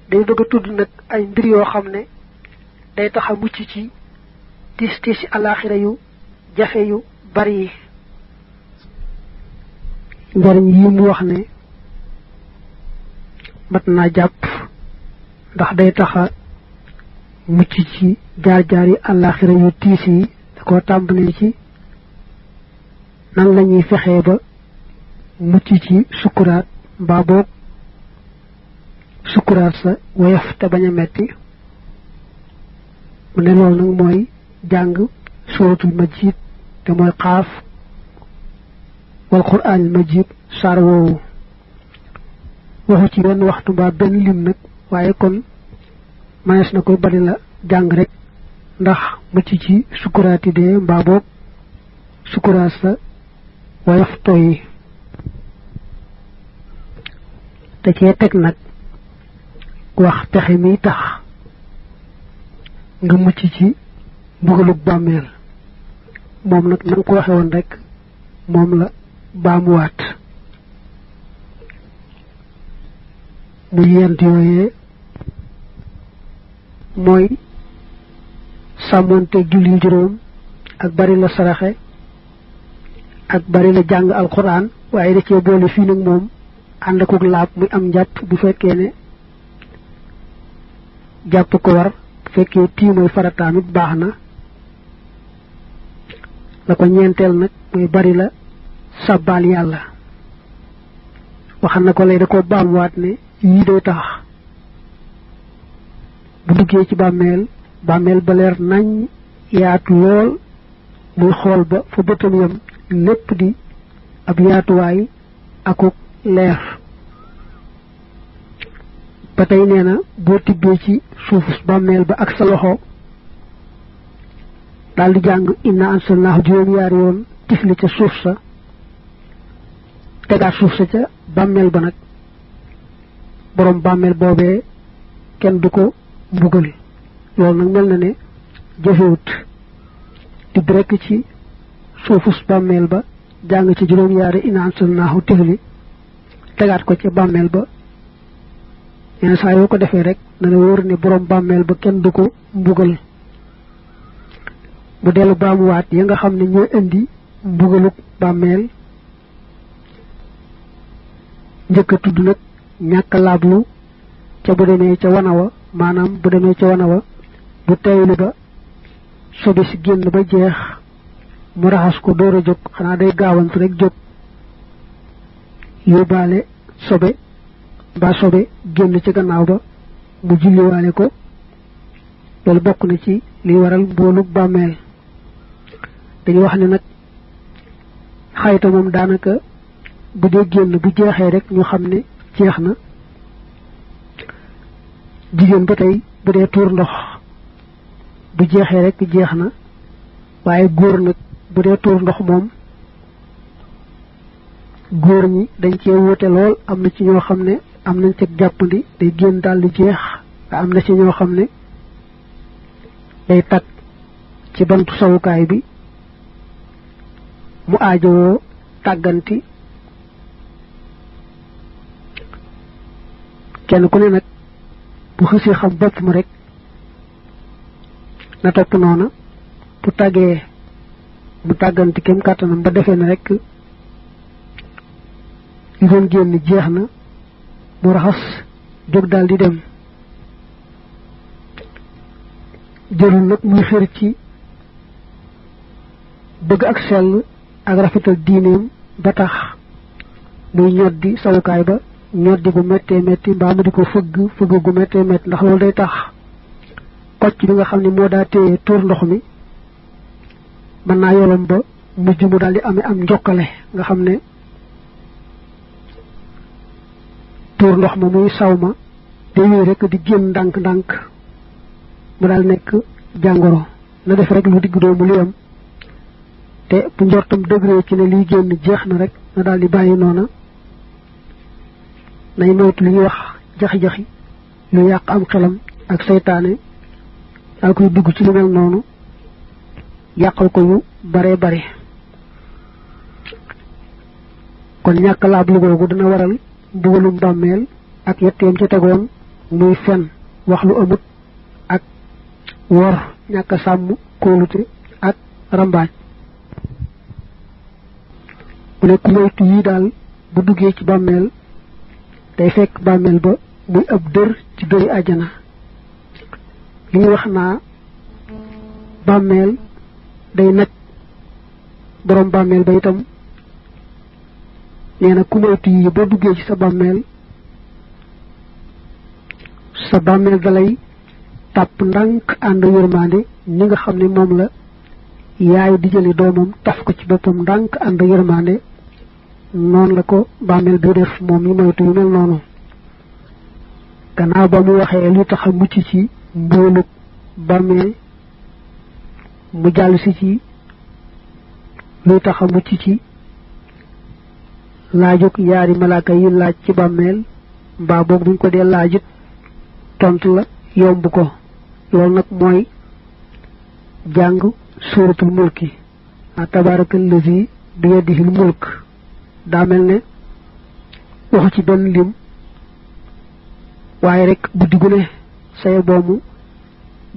day bëgg tudd nag ay mbir yoo xam ne day tax a mucc ci tiis alaxira yu jafe yu bari yi. njariñ yi mu wax ne mat naa jàpp ndax day taxa mucc ci jaar-jaar yi alaxira yu tiis yi da koo tàmbalee ci nan lañuy fexee ba mucc ci sukuraat mbaa boog sukuraat sa woyof te bañ a metti mu ne loolu nag mooy jàng suratul majid te mooy xaaf wal quraanil majid saar woowu waxu ci benn waxtu mbaa benn lim nag waaye kon manees na koy bari la jàng rek ndax mucc ci sukuraati dee mbaa boog sukuraat sa woyof tooy te cee teg nag wax pexe mi tax nga mucc ci mbugalug bàmmeel moom nag na nga ko waxe woon rek moom la baamuwaat mu yent yooyee mooy sàmmoonte julli juróom ak bari la saraxe ak bari la jàng alquran waaye da cee boole fii nag moom ànd akuk laab muy am njàpp bu fekkee ne jàpp ko war bu fekkee tiimooy farataam it baax na la ko ñeenteel nag muy bari la sàbbaal yàlla waxal na ko lay da ko baamuwaat ne yii day tax bu duggee ci bàmmeel ba leer nañ yaatu lool muy xool ba fa bëtam yam lépp di ab yaatuwaay akuk leer ba tey nee na boo tibbee ci suufus bàmmeel ba ak sa loxo daal di jàng inna ansalnaahu juróom-yaari yoon tifli ca suuf sa tegaat suuf sa ca bàmmeel ba nag boroom bàmmeel boobee kenn du ko mbugal loolu nag mel na ne jëfewut tibb rekk ci suufus bàmmeel ba jàng ci juróom-yaari inna ansalnaahu tifli tegaat ko ca bàmmeel ba yenn saa yoo ko defee rek na la wóor ne boroom bàmmeel ba kenn du ko mbugal mu dellu baamuwaat ya nga xam ne ñooy indi mbugaluk bàmmeel njëkk a tudd nag ñàkk a laablu ca bu demee ca wanawa maanaam bu demee ca wanawa bu teylu ba sobe si génn ba jeex mu raxas ko door a jóg xanaa day gaawant rek jóg yóbbaale sobe mbaa sobe génn ci gannaaw ba mu julliwaale ko loolu bokk na ci li waral mboolug bàmmeel dañu wax ne nag xayta moom daanaka bu dee génn bu jeexee rek ñu xam ne jeex na jigéen ba tey bu dee tuur ndox bu jeexee rek jeex na waaye góor nag bu dee tuur ndox moom góor ñi dañ cee wuute lool am na ci ñoo xam ne am nañ ca jàppandi day génn daal di jeex nga am na ci ñoo xam ne day tag ci bantu sawukaay bi mu aajowoo tàgganti kenn ku ne nag bu xësee xam boppam rek na topp noona bu tàggee mu tàgganti kem kàttanam ba defee ne rek li doon génn jeex na mu raxas jóg daal di dem jërul nag muy xër ci bëgg ak sell ak rafetal diineem ba tax muy ñoddi sawukaay ba ñoddi gu méttee métti mbaa mu di ko fëgg gu méttee métti ndax loolu day tax kocc bi nga xam ne moo daa téye tuur ndox mi mën naa yolom ba mujj mu daal di amee am njokkale nga xam ne tuur ndox ma muy saw ma day wéy rek di génn ndànk-ndànk mu daal nekk jàngoro na def rek lu digg doomu li am te bu njortam degré ci ne liy génn jeex na rek na daal di bàyyi noona nay moytu li ñuy wax jaxi-jaxi lu yàq am xelam ak seytaane daa koy dugg ci lu mel noonu yàqal ko yu bare bare kon ñàkk laab lu googu dana waral mbugalum bàmmeel ak yetteem ca tegoon muy fen wax lu amut ak wor ñàkk sàmm kóolute ak rambaaj mu ne ku moytu yi daal bu duggee ci bàmmeel day fekk bàmmeel ba muy ab dër ci dëri àjjana li ñu wax naa bàmmeel day nag borom bàmmeel ba itam nee na ku moytu yi boo duggee ci sa bàmmeel dalay tàpp ndànk ànd yërmande ni nga xam ne moom la yaay di jëli doomam taf ko ci boppam ndànk ànd yërmande noonu la ko bàmmeel bi def moom yi moytu yu mel noonu gannaaw ba mu waxee lu tax a mucc ci mbóolug bàmmeel mu jàll si ci lu tax a mucc ci laajug yaari malaaka yi laaj ci bàmmeel mbaa boog buñ ko dee laajut tontu la yomb ko loolu nag mooy jàng suuratul mulki tabaarakal lazi bi yadihil mulk daa mel ne waxu ci benn lim waaye rek guddi gu ne saye boomu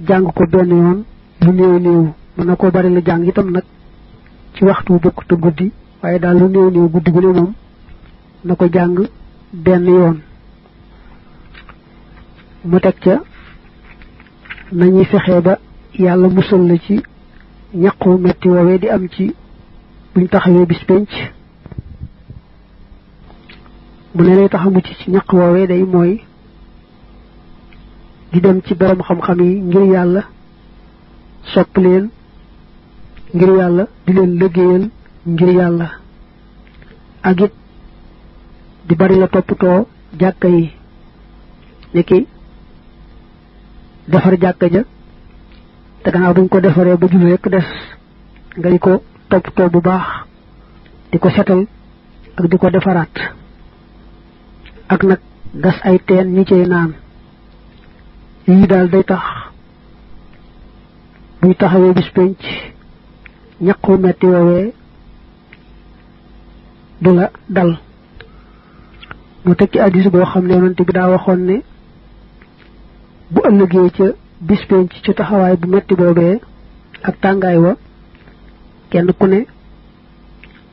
jàng ko benn yoon lu néew néew mën na koo bari la jàng itam nag ci waxtu bokk te guddi waaye daal lu néew néew guddi gu ne moom na ko jàng benn yoon mu teg ca nañuy fexee ba yàlla musal la ci ñaqu metti woowee di am ci buñ taxawee bis penc mu ne lay tax a mucc ci ñaq woowee day mooy di dem ci borom xam-xam yi ngir yàlla sopp leen ngir yàlla di leen liggéeyal ngir yàlla ak it di bari la toppatoo jàkka yi niki defar jàkka ja te gannaaw duñ ko defaree ba julli rekk des nga di ko toppatoo bu baax di ko setal ak di ko defaraat ak nag gas ay teen ñi cey naan yii daal day tax buy taxawee bis penc ñaqu metti woowee du la dal mu teg ci hadiis boo xam ne yonent bi daa waxoon ne bu ëllëgee ca bis penc ci taxawaay bu metti boobee ak tàngaay wa kenn ku ne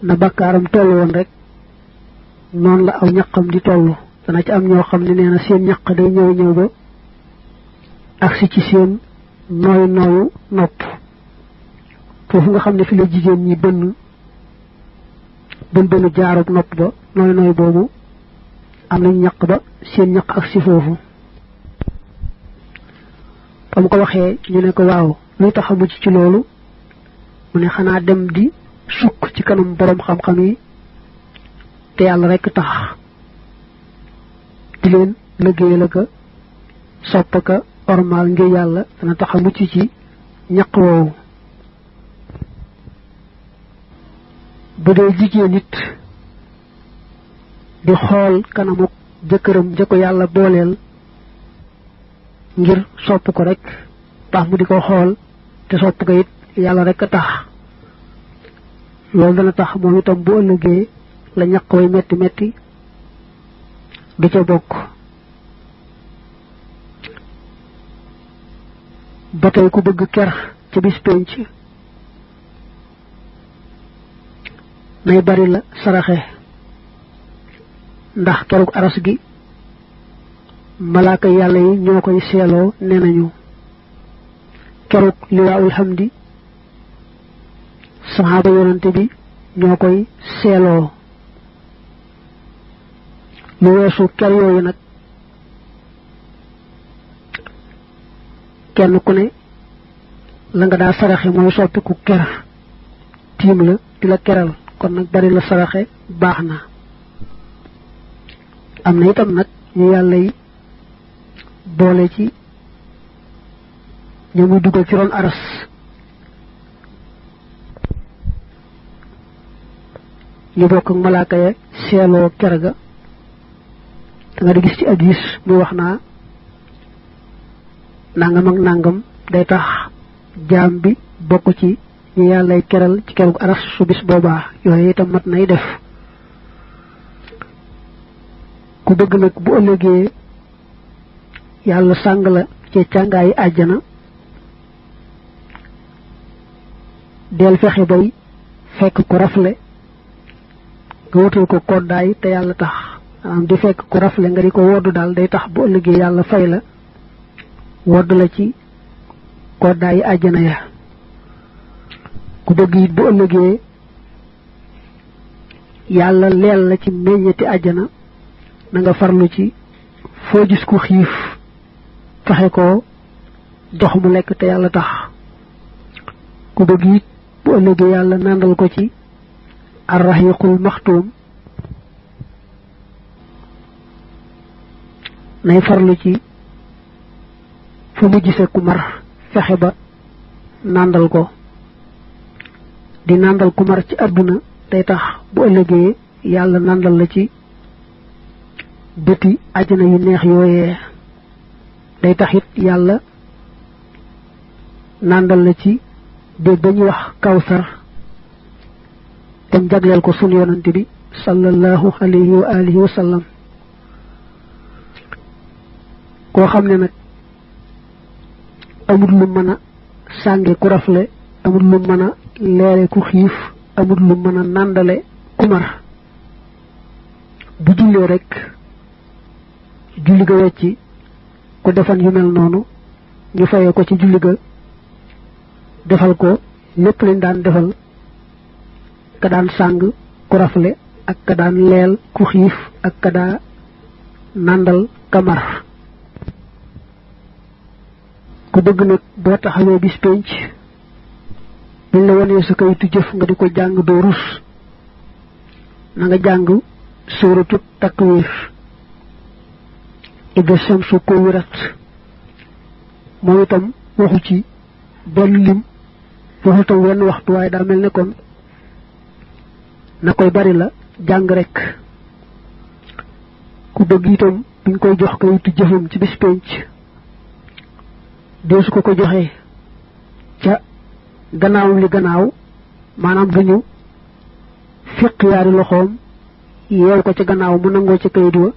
na bakkaaram toll woon rek noonu la aw ñaqam di toll dana ci am ñoo xam ne nee na seen ñaq day ñëw ba agsi ci seen nooyu nopp foofu nga xam ne fi la jigéen ñi bënnu jaarub nopp ba nooy boobu am nañ ñaq ba seen ñaq agsi foofu ba mu ko waxee ñu ne ko waaw luy tax a mucc ci loolu mu ne xanaa dem di sukk ci kanam boroom xam-xam yi te yàlla rekk tax di leen liggéeyal ak sopp ka ormal ngir yàlla dana tax a mucc ci ñaq woowu bu dee jigéen nit di xool kanamu jëkkëram ja ko yàlla booleel ngir sopp ko rek tax mu di ko xool te sopp ko it yàlla rek a tax loolu dana tax moom itam bu ëllëgee la ñaq way metti metti du ca bokk ba tey ku bëgg ker ca bis penc nay bari la saraxe ndax kerug aras gi malaaka yàlla yi ñoo koy seeloo nee nañu kerug liwaa'ul hamdi saxaaba yonante bi ñoo koy seeloo lu weesu ker yooyu nag kenn ku ne la nga daa saraxe mooy soppiku ker tiim la di la keral kon nag bari la saraxe baax na am na itam nag ñu yàlla yi boole ci ñu muy dugal ci ron aras ñu bokk ak malaaka ya seeloo ker ga da nga di gis ci hadiis muy wax naa nangam ak nangam day tax jaam bi bokk ci ñu yàllay keral ci kerug aras su bis boobaa yooyu itam mat nay def ku bëgg nag bu ëllëgee yàlla sàng la ci càngaayi àjjana del fexe bay fekk ku rafle nga wutal ko koddaay te yàlla tax am di fekk ku rafle nga di ko woddu daal day tax bu ëllëgee yàlla fay la wodd la ci koddaayi àjjana ya ku bëgg it bu ëllëgee yàlla leel la ci meññeti àjjana na nga farlu ci foo gis ku xiif fexe ko jox mu lekk te yàlla tax ku bëgg it bu ëllëgee yàlla nandal ko ci arrahiqul maxtuum nay farlu ci fu mu gisee ku mar fexe ba nandal ko di nandal ku mar ci àdduna day tax bu ëllëgee yàlla nandal la ci bëti àjjana yu neex yooyee day tax it yàlla nandal la ci dégg ba ñuy wax kawsar dem jagleel ko sunu yonante bi sallallahu alayhi wa alihi wa sallam koo xam ne nag amul lu mën a sànge ku rafle amul lu mën a leere ku xiif amul lu mën a nàndale ku mar bu jullee rek julli ga wecci ku defan yu mel noonu ñu fayee ko ci julli ga defal ko lépp lañ daan defal ka daan sàng ku rafle ak ka daan leel ku xiif ak ka daa nàndal ka mar ku bëgg nag boo taxawee bis penc buñ la wonee sa kayitu jëf nga di ko jàng doo rus na nga jàng suuratu takwir ida shamsu kuwirat moom itam waxu ci benn lim waxu tam wenn waxtu waaye daa mel ne kon na koy bari la jàng rek ku bëgg itam buñ koy jox kayitu jëfam ci bis penc dee su ko joxee ca gannaaw li gannaaw maanaam duñu fiq yaari loxoom yeew ko ca gannaaw mu nangoo ca kayit wa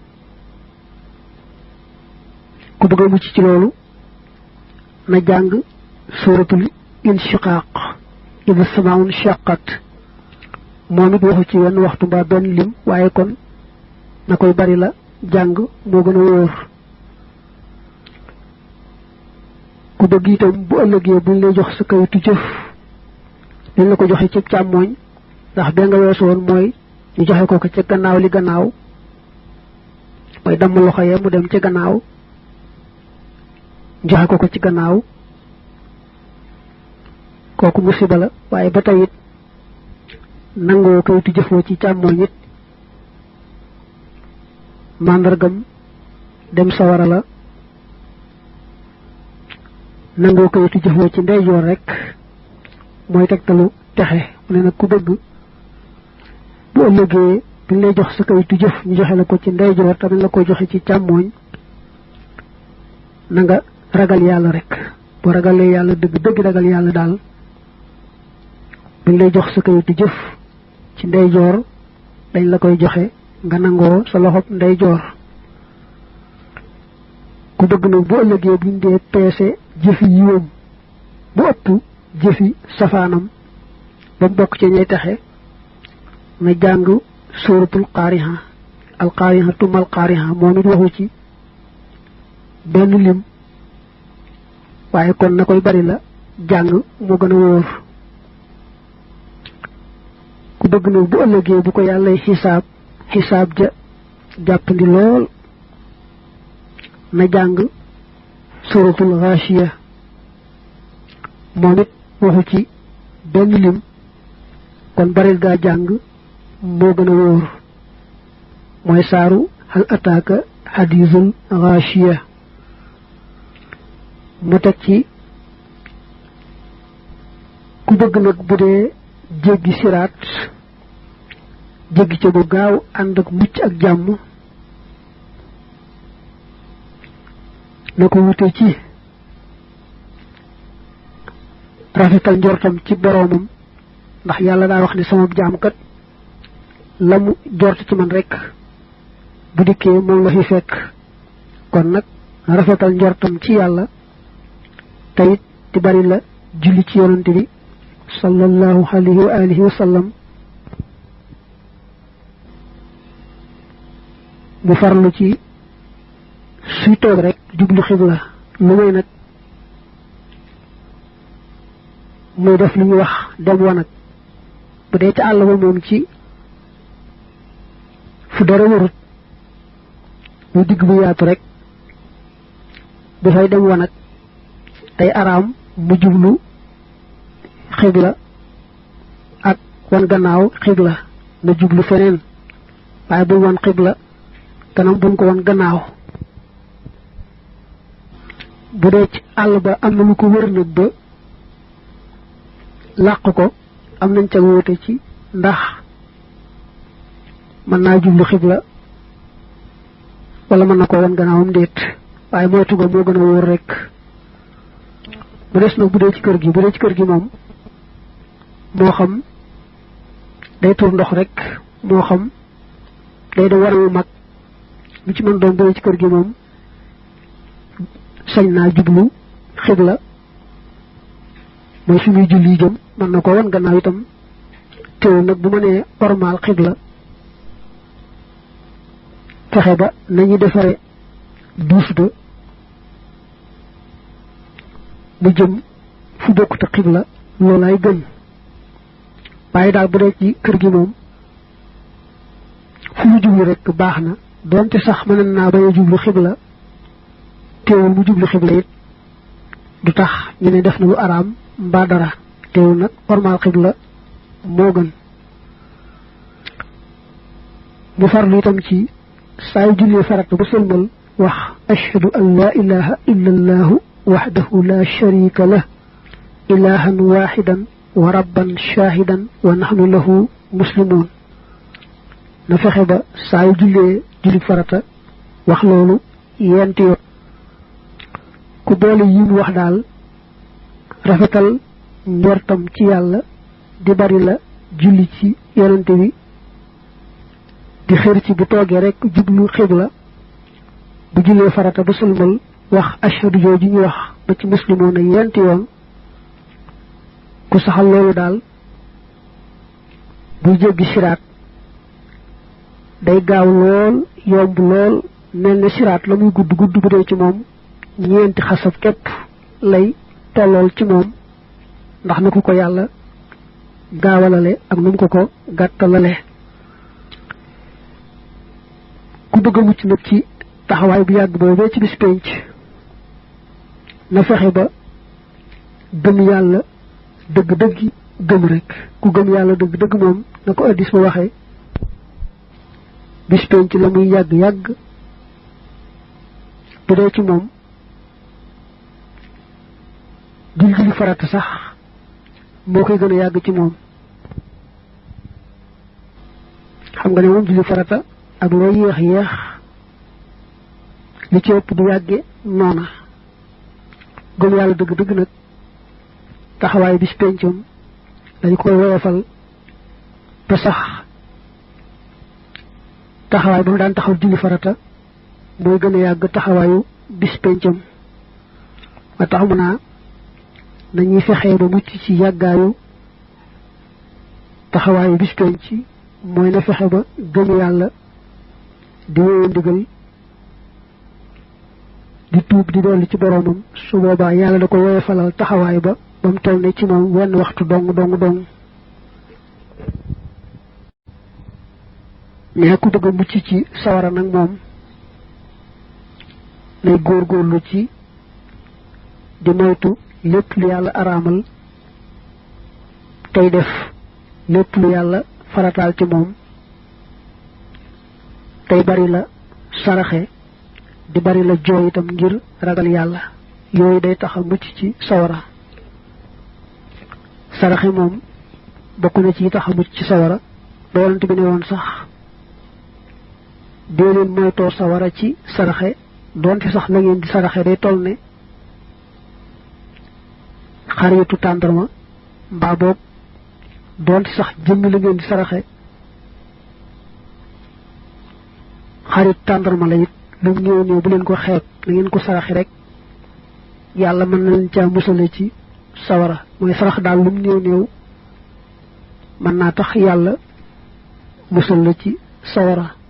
ku bëgg a mucc ci loolu na jàng suratul inshiqaq ida samaun shaqat moom it waxu ci wenn waxtu mbaa benn lim waaye kon na koy bari la jàng moo gën a wóor ku bëgg itam bu ëllëgee buñ lay jox sa kayitu jëf dañ la ko joxe ci càmmooñ ndax be nga weesu woon mooy ñu joxe ko ca gannaaw li gannaaw mooy damm loxo ya mu dem ca gannaaw joxe ko ci gannaaw kooku musiba la waaye ba tey it nangoo kayitu jëfoo ci càmmooñ it màndargam dem sawara la nangoo kayitu jëfoo ci ndeyjoor rek mooy tegtalu texe mu ne nag ku bëgg bu ëllëgee buñ lay jox sa kayitu jëf ñu joxe la ko ci ndeyjoor tamit la ko joxe ci càmmooñ na nga ragal yàlla rek boo ragalee yàlla dëgg ragal yàlla daal buñ lay jox sa kayitu jëf ci ndeyjoor dañ la koy joxe nga nangoo sa loxob ndeyjoor ku bëgg nag bu ëllëgee buñ dee peese jëfi yiwam bu ëpp jëfi safaanam ba bokk ci ñay taxe na jàng suratul qaariha al qaariha tumal qaariha moom it waxu ci benn lim waaye kon na koy bari la jàng moo gën a wóor ku bëgg nag bu ëllëgee bu ko yàllay xisaab ja jàppandi lool na jàng suratul ghashiya moom it waxu ci benn lim kon baril gaa jàng moo gën a wóor mooy saaru hal ataaka hadiisul ghashiya mu teg ci ku bëgg nag bu dee jéggi siraat jéggi ca bu gaaw ànd ak mucc ak jàmm na ko wute ci rafetal njortam ci boroomam ndax yàlla daa wax ne sama jaam kat la mu jort ci man rek bu dikkee moom la fi fekk kon nag rafetal njortam ci yàlla tayit di bari la julli ci yonante bi sallallahu alayhi wa alihi wa sallam mu farlu ci suy toog rek jublu xibla lu may nag muy def li ñuy wax dem wanag bu dee ci àll ba moom ci fu dara warut muy digg bu yaatu rek bu fay dem wanag day araam mu jublu xibla ak wan gannaaw xibla na jublu feneen waaye bu wan xibla kanam bu ko wan gannaaw bu dee ci àll ba am na lu ko wër nag ba làq ko am nañ ca wóote ci ndax mën naa jublu xibla wala mën na ko wan gannaawam déet waaye moytu ga moo gën a wóor rek mu des nag bu dee ci kër gi moom moo xam day tur ndox rek moo xam day da war wu mag lu ci mën doon bu dee ci kër gi moom sañ naa jublu xibla mooy fi muy julli jëm mën na ko wan gannaaw itam teewul nag bu ma nee ormaal xibla fexe ba nañu defare duus ba mu jëm fu bokkut ak xibla loolaay gën waaye daal bu dee ci kër gi moom fu mu jublu rek baax na doonte sax mën naa bañ a jublu xibla teewul mu jublu xibla it du tax ñu ne def na lu araam mbaa dara teewul nag ormaal xibla moo gën mu farlu itam ci saa yu jullee farata ba sëlmal wax ashhadu an laa ilaha illa allahu waxdahu la sharika lah ilahan waxidan wa rabban shahidan wa nahnu lahu muslimun na fexe ba saa yu jullee julli farata wax loolu yenti yoon ku boole yi mu wax daal rafetal njortam ci yàlla di bari la julli ci yonante bi di xër ci bu toogee rek jublu xibla bu jullee farata ba sëlmal wax ashhadu jooju ñu wax ba ci muslimoon a yenti yoon ku saxal loolu daal buy jéggi siraat day gaaw lool yomb lool mel ne siraat la muy gudd gudd bu dee ci moom ñeenti xasab képp lay tollool ci moom ndax na ku ko yàlla gaawalale ak nu mu ko gàttalale ku bëgg a mucc nag ci taxawaay bu yàgg boobu ci bis penc na fexe ba gëm yàlla dëgg-dëgg gëm rek ku gëm yàlla dëgg-dëgg moom na ko addis ba waxee bis penc la muy yàgg-yàgg bu dee ci moom julli farata sax moo koy gën a yàgg ci moom xam nga ne moom julli farata ak loo yéex li ci ëpp du yàgge noona gëm yàlla dëgg-dëgg nag taxawaay bis pencam dañ koy woyofal ba sax taxawaay ba mu daan taxaw julli farata mooy gën a yàgg taxawaayu bis pencam ma tax mu naa nañuy fexee ba mucc ci yàggaayu taxawaayu bis penc mooy na fexe ba gëm yàlla di wéyee ndigal di tuub di dolli ci boroomam su boobaa yàlla da ko woyofalal taxawaay ba mu toll ne ci moom wenn waxtu dong mais ku bëgg a mucc ci sawara nag moom nay góorgóorlu ci di moytu lépp lu yàlla araamal tey def lépp lu yàlla farataal ci moom tey bari la saraxe di bari la jooy itam ngir ragal yàlla yooyu day tax a mucc ci sawara saraxe moom bokk na ci tax a mucc ci sawara ba yonent bi ne woon sax dee leen moytoo sawara ci saraxe doonte sax la ngeen di saraxe day toll ne xaritu tàndarma mbaa boog doonte sax jëmmi la ngeen di saraxe xarit tàndarma la it lu ñew ñew bu leen ko xeeb da ngeen ko saraxi rek yalla mën na leen ca musale ci sawara moy sarax dal lu ñew ñew man na tax yalla musal la ci sawara